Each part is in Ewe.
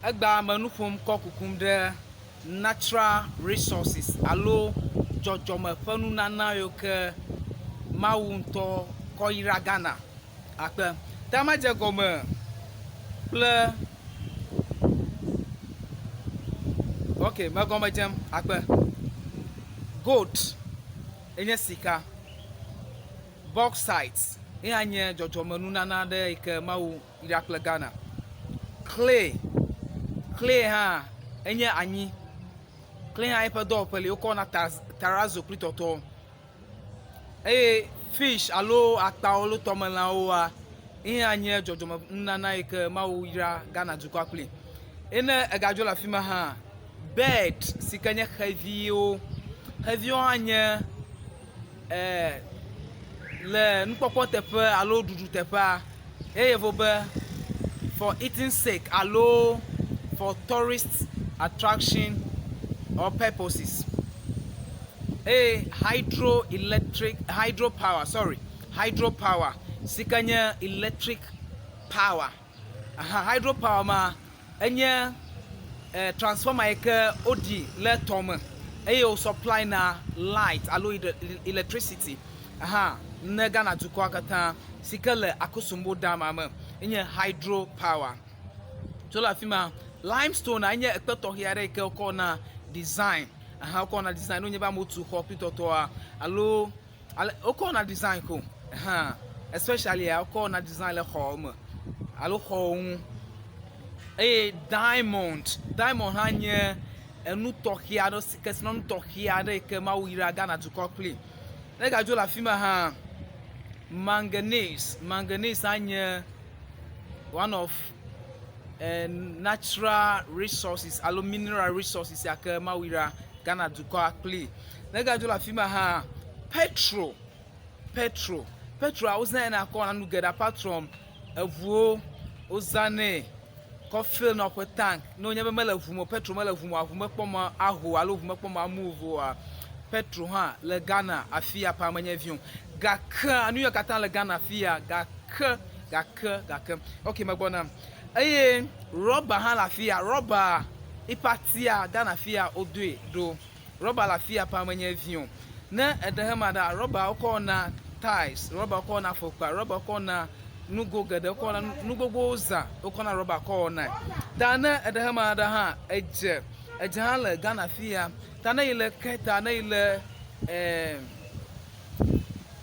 Egbea me nu ƒom kɔ kukum ɖe natural resources alo dzɔdzɔme ƒe nunana yiwo ke Mawu ŋutɔ kɔ yra Ghana akpe. Ta madze egɔme kple ok me gɔme dzem akpe. Gold enye sika. Bauxite ye hã nye dzɔdzɔme nunana aɖe yi ke Mawu yra kple Ghana. Clay, clay hã enye anyi. Clay hã eƒe dɔwɔƒe li wokɔ wɔna tarazo kple tɔtɔ. Eye fish alo akpawo alo tɔmelãwoa, ye hã nye dzɔdzɔme nunana yi ke Mawu yra Ghana dukɔa kpli. Eye ne egadzo le afi ma hã, bird si ke nye xeviwo, xeviwo hã nye e le nukpɔkpɔ teƒe alo ɖuɖu teƒea eye yevu be for eating sake alo for tourist attraction or purposes eye hydro electric hydro power sorry hydro power si ke nye electric power. Aha hydro power ma enye e transformer yi ke woɖi le tɔ me eye wo supply na light alo electricity hã ne Ghana dukɔa katã si ke le Akosombo dam me enye hydro power. Tso le afi ma limestone enye ekpe tɔxɛ aɖe yi ke wokɔ na design hã wokɔ na design ne wonye be amewo tu xɔ kple tɔtɔa alo Ale wokɔ wɔna design ko hã especially wokɔ wɔna design le xɔ me alo xɔwo ŋu eye diamond diamond hã nye enu tɔxɛ aɖe si kesinɔnu tɔxɛ aɖe yi ke Mawu yra Ghana dukɔ kpli. Ne egadzo le afi ma hã manganese manganese hã nye one of natural resources alo mineral resources ya ke Mawu yra Ghana dukɔa kpli. Ne egadzo le afi ma hã, petro, petro, petroa wozãe na kɔ wɔna nu geɖe apart from eŋuwo, wozãnɛ kɔ fill na woƒe tank. Ne wonye be mele ŋu me o, petro mele ŋu me o, ŋu mekpɔ mɔ aho alo ŋu mekpɔ mɔ amove oa, petro hã le Ghana afi ya ƒã menye vi o. Gake nu yiwo katã le Ghana afi ya gake gake gake ok megbɔna. Eye rɔba hã le afi ya, rɔba eƒe atia Ghana afi ya wodoe ɖo. Rɔba le afia ƒã menye vi o. Ne eɖe hema ɖa, rɔba wokɔ wɔna tiles, rɔba wokɔ wɔna afɔkpa, rɔba wokɔ wɔna nugo geɖe, wokɔ wɔna nu gbogbowo zã wokɔna rɔba kɔ wɔnae. Ta ne eɖe hema ɖa hã, edze, edze hã le Ghana fia. Ta ne yi le Keta, ne yi le eh,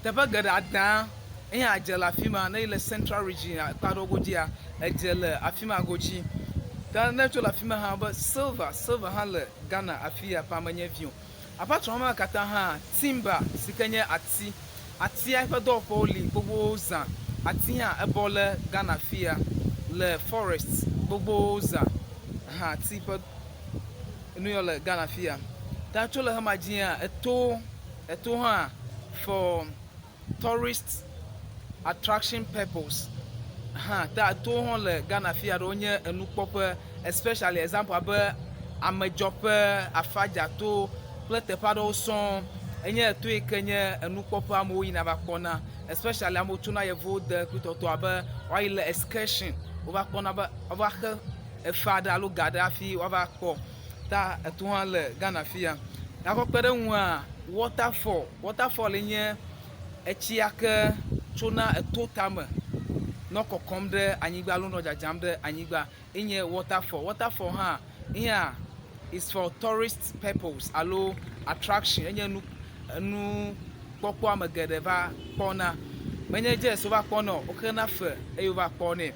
teƒe geɖe adã ye hã dze le afi ma. Ne yi le Central Region akpa aɖewo godzia, edze le afi ma godzi. Ta ne tso le afi ma hã be silver, silver hã le Ghana afi ya ƒe ame nye vi o. Apart from ema katã hã, timber si ke nye ati, atia eƒe dɔwɔƒewo li gbogbowo zã. Ati hã ebɔ le Ghana afi ya le forest gbogbowo zã hã ati ƒe nu yɔ le Ghana afi ya. Ta tso le xema dzia, eto eto hã for tourist attraction purpose hã ta etowo hã le Ghana afi ya ɖewo nye enukpɔƒe especially example abe amedzɔƒe, afadzato kple teƒe aɖewo sɔŋ enye eto yi ke nye enukpɔƒe amewo yina va kpɔna especially amewo tsona yevuwo de kple tɔtɔ abe woayi le excursion wova kpɔna be wova xe efe aɖe alo ga aɖe hafi woava kpɔ ta eto hã le Ghana afi ya. Gakɔ kpe ɖe eŋua waterfall Waterfall nye etsi ya ke tsona eto tame nɔ kɔkɔm ɖe anyigba alo nɔ dzadzam ɖe anyigba enye waterfall. Waterfall hã eya is for tourist purpose alo attraction enye nu enukpɔkpɔ ame geɖe va kpɔna. Menye just wova kpɔnɛ o, woxena fe eye wova kpɔnɛ.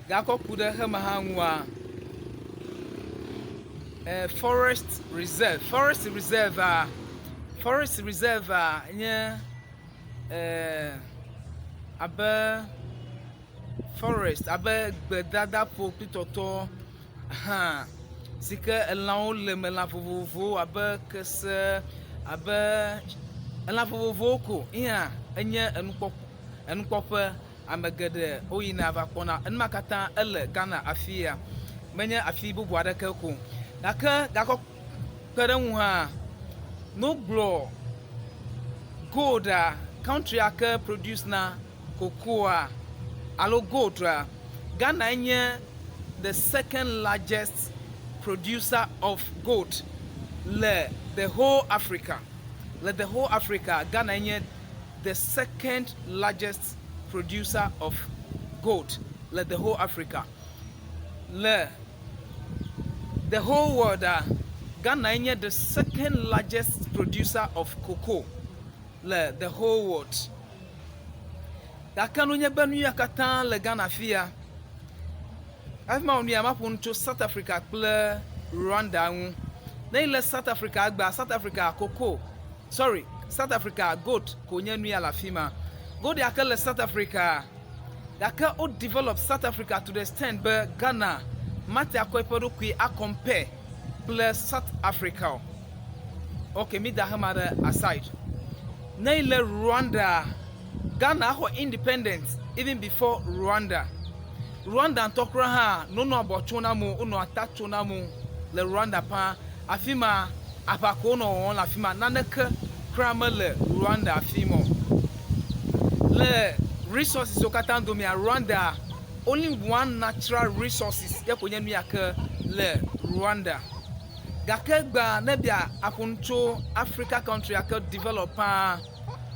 Gakɔ ku ɖe xeme hã ŋua, e forest reserve. Forest reserve forest reserve nye e abe forest abe gbedadaƒo kple tɔtɔ hã si ke elãwo le eme, lã vovovowo abe kese, abe elã vovovowo ko eya enye enukpɔkpɔ. Enukpɔƒe ame geɖe woyina va kpɔna. Enu ma katã ele Ghana afi ya. Menye afi bubu aɖeke ko o. Gake gakɔ kpe ɖe eŋu hã, ne wogblɔ gold-a, country ya ke produce na cocoa alo gold-a, Ghanae nye the second largest producer of gold le the whole Africa. Le the whole Africa, Ghana nye the second largest producer of gold le the whole Africa. Le the whole world a, Ghana nye the second largest producer of cocoa le the whole world. Gake nu nye be nu ya katã le Ghana fia. Hafi mawɔ nu ya, maƒo nu tso South Africa kple Rwanda ŋu. Ne yi le South Africa egbea, South Africa cocoa, sorry, South Africa gold ko nye nu ya le afi ma. Gold ya ke le South Africa, gake wo develop South Africa to the extent be Ghana mate akɔ eƒe ɖokui a compare kple South Africa o. Ok, mi da hema ɖe aside. Ne yi le Rwanda, Ghana axɔ independence even before Rwanda. Rwanda ŋutɔ kura hã, nonɔ abɔ tso na amewo, wonɔ ata tso na amewo le Rwanda paa. Afi ma, aʋa ko wonɔ wɔwɔm le afi ma. Naneke kura mele Rwanda afi ma o. Le resources wo katã domea, Rwanda only one natural resources ye ko nye nu ya ke le Rwanda. Gake egbea ne bia aƒo nu tso Africa country ya ke develop paa,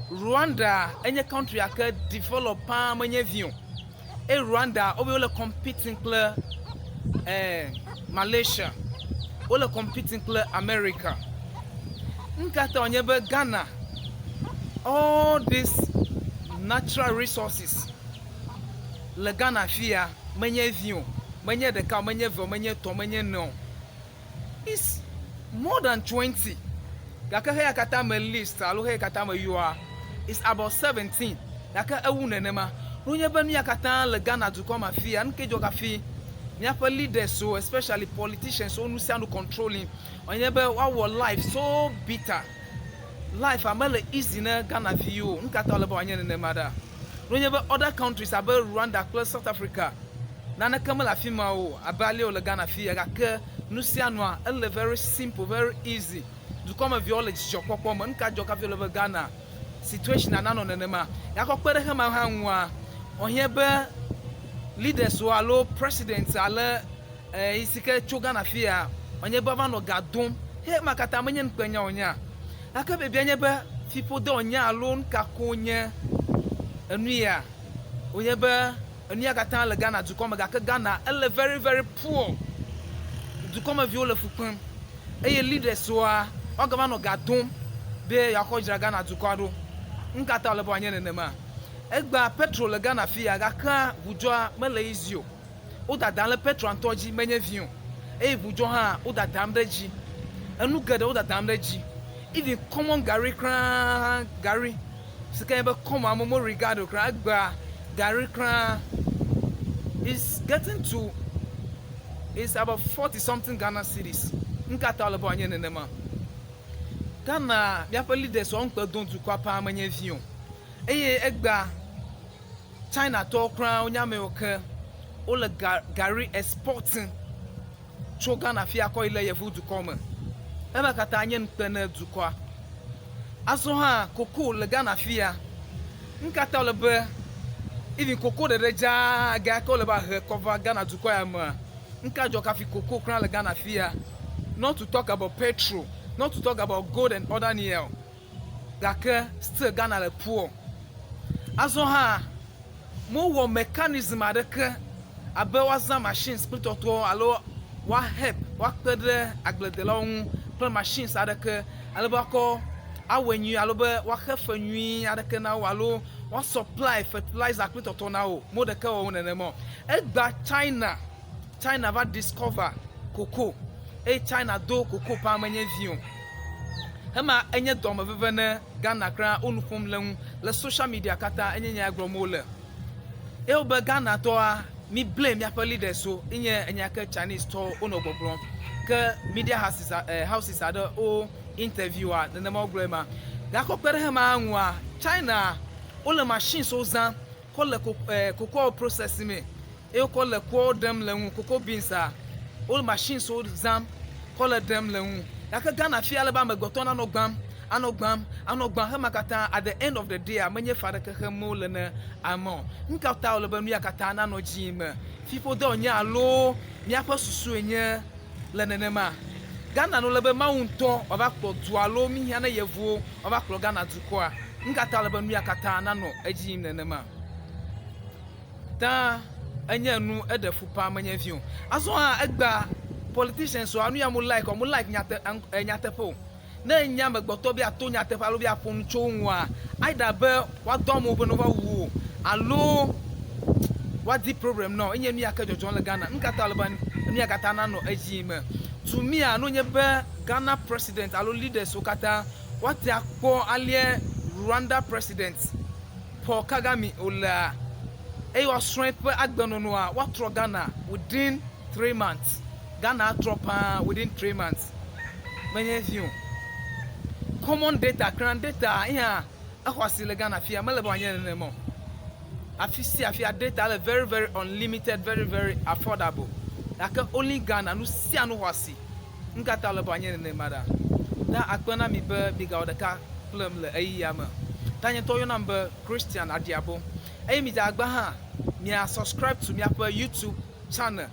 Rwanda enye country ya ke develop paa menye vi o. Eye Rwanda wobe wole competing kple eh, Malaysia, wole competing kple America. Nu ka ta wònye be Ghana all these natural resources le Ghana fia menye vi o, menye ɖeka o, menye eve o, menye etɔ̃, menye ene o. It's more than 20. Gake xeya katã me list alo xeya katã me yɔa is about 17. Gake ewu nenema. Nu nye be nu ya katã le Ghana dukɔ me afia, nu ke dzɔ hafi míaƒe leaders wo, especially politicians wo nu sia nu controlling. Wònye be woawɔ life so bitter. Life a mele easy ne Ghana viwo o. Nu ka ta wòle be wòanye nenema ɖa? Nu nye be other countries abe Rwanda kple South Africa, naneke mele afi ma o abe ale wòle Ghana fia gake nu sia nua ele very simple, very easy. Dukɔmeviwo le dzidzɔkpɔkpɔ me. Nu ka dzɔ hafi wòle be Ghana situation nanɔ nenema? Gakɔ kpe ɖe xema hã ŋua, wòhiã be leaders wo alo president ale eh, si ke tso Ghana fia, wònye be woava nɔ ga dom. He ma katã menye nukpenya wònyea. Gake biabia nye be fiƒode wònye alo nu ka koŋ nye enu ya? Wònye be enu ya katã le Ghana dukɔ me gake Ghana ele very very poor. Dukɔmeviwo le fu kpem eye leaders woa woagava nɔ ga dom be yewoakɔ dzra Ghana dukɔa ɖo. Nu ka ta wòle be wòanye nenema? Egbea petrol le Ghana fia gake ʋudzɔa mele easy o. Wodadam ɖe petrol ŋutɔ dzi menye vi o eye ʋudzɔ hã wodadam ɖe edzi. Enu geɖe wodadam ɖe edzi. Even common gari kura gari si ke nye be common amewo me regard o kura egbea gari kura is getting to is about 40 something Ghana cedis. Nu ka ta wòle be wòanye nenema? Ghana míaƒe leaders wo ŋukpe dom dukɔa paa menye vi o eye egbea Chinatɔwo kura wonye ame yiwo ke wole ga gari exporting tso Ghana fia kɔ yi le yevu dukɔ me. Ema katã nye ŋukpe ne dukɔa. Azɔ hã cocoa le Ghana fia. Nu ka ta wòle be even cocoa ɖeɖe dzaa ga ke wole be ahe kɔ va Ghana dukɔ ya mea? Nu ka dzɔ hafi cocoa kura le Ghana fia? Not to talk about petrol, not to talk about gold and other nia o. Gake still Ghana le poor. Azɔ hã mewɔ mechanism aɖeke abe woazã machines kple tɔtrɔ alo woa help woakpe ɖe agbledelawo ŋu kple machines aɖeke ale be woakɔ awɔe nyuie alo be woaxe fe nyui aɖeke na wo alo woa supply fertilizer kple tɔtrɔ na wo. Mo ɖeke wɔm nenema o. Egbea China, China va discover cocoa eye China do cocoa paa menye vi o. Hema enye dɔmeveve ne Ghana kura wo nu ƒom le ŋu le social media katã enye nya gblɔm wole. Eye wobe Ghana tɔa mi blame míaƒe leaders wo enye enya ke Chinese tɔwo wonɔ gbɔgblɔm. Ke media houses, houses aɖe wo interviewa nenema wogblɔe ma. Gakɔ kpe ɖe hema ŋua China wole machines wo zã kɔ le cocoa process me eye wokɔ le kuawo ɖem le ŋu cocoa beans a wole machines wo zãm kɔ le ɖem le ŋu. Gake Ghana fia ale be amegbetɔ nanɔ gbam. Anɔ gbam, anɔ gbam xema katã at the end of the day-a menye fe aɖeke xem wole ne ame o. Nu ka ta wòle be nu ya katã nanɔ dzi yim me? Fiƒode wònye alo míaƒe susue nye le nenema? Ghana no le be Mawu ŋutɔ wòava kplɔ dua alo míhiã ne yevuwo woava kplɔ Ghana dukɔa? Nu ka ta wòle be nu ya katã nanɔ edzi yim nenema? Ta enye nu eɖe fu paa menye vi o. Azɔ hã egbea politicians woa nu ya mo like o, mo like nyate nyateƒe o. Ne enye amegbetɔ be yeato nyateƒe alo be yeaƒo nu tso wo ŋua, either be woadɔ amewo be ne wova wu wò alo woadi problem na wò. Enye nu ya ke dzɔdzɔm le Ghana. Nu ka ta wòle be nu ya katã nanɔ edzi yim? To mea, ne wònye be Ghana president alo leaders wo katã woate akpɔ alea Rwanda president Paul Kagame wòlea eye woasrɔ̃ eƒe agbenɔnɔa, woatrɔ Ghana within 3 months. Ghana atrɔ paa within 3 months. Menye vi o. Common data, crown data eya exɔ asi le Ghana fia, mele be wòanye nenema o. Afi sia afia data le very very unlimited, very very affordable. Gake only Ghana nu sia nu xɔ asi. Nu ka ta wòle be wòanye nenema ɖa? Ta akpe na mi be migawɔ ɖeka kplem le ɣeyiɣia me. Ta nye ŋutɔ yɔnam be Christian Aɖiabo. Eye midze agbagba hã mia subscribe to míaƒe YouTube channel,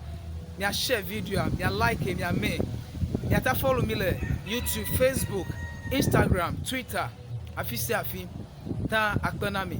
mia share videoa, mia like, mia mee. Miate follow mi le YouTube, Facebook, Instagram, Twitter, afi sia afi. Ta akpe na mi.